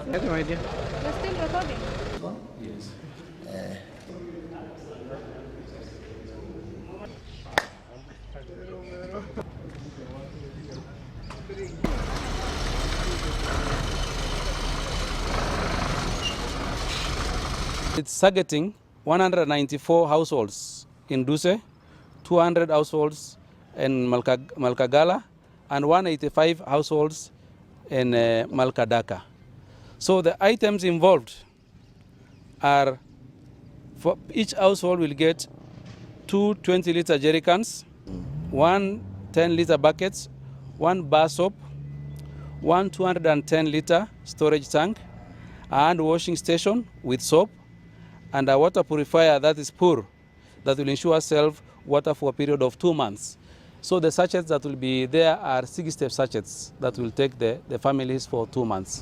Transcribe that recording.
Yes, my dear. You're still recording? Yes. It's targeting 194 households in Duse, 200 households in Malkagala, and 185 households in Malkadaka. So the items involved are, for each household will get 2 20-liter jerry cans, 1 10-liter buckets, 1 bar soap, 1 210-liter storage tank, a hand washing station with soap, and a water purifier that is pure, that will ensure self water for a period of 2 months. So the sachets that will be there are 60 sachets that will take the families for 2 months.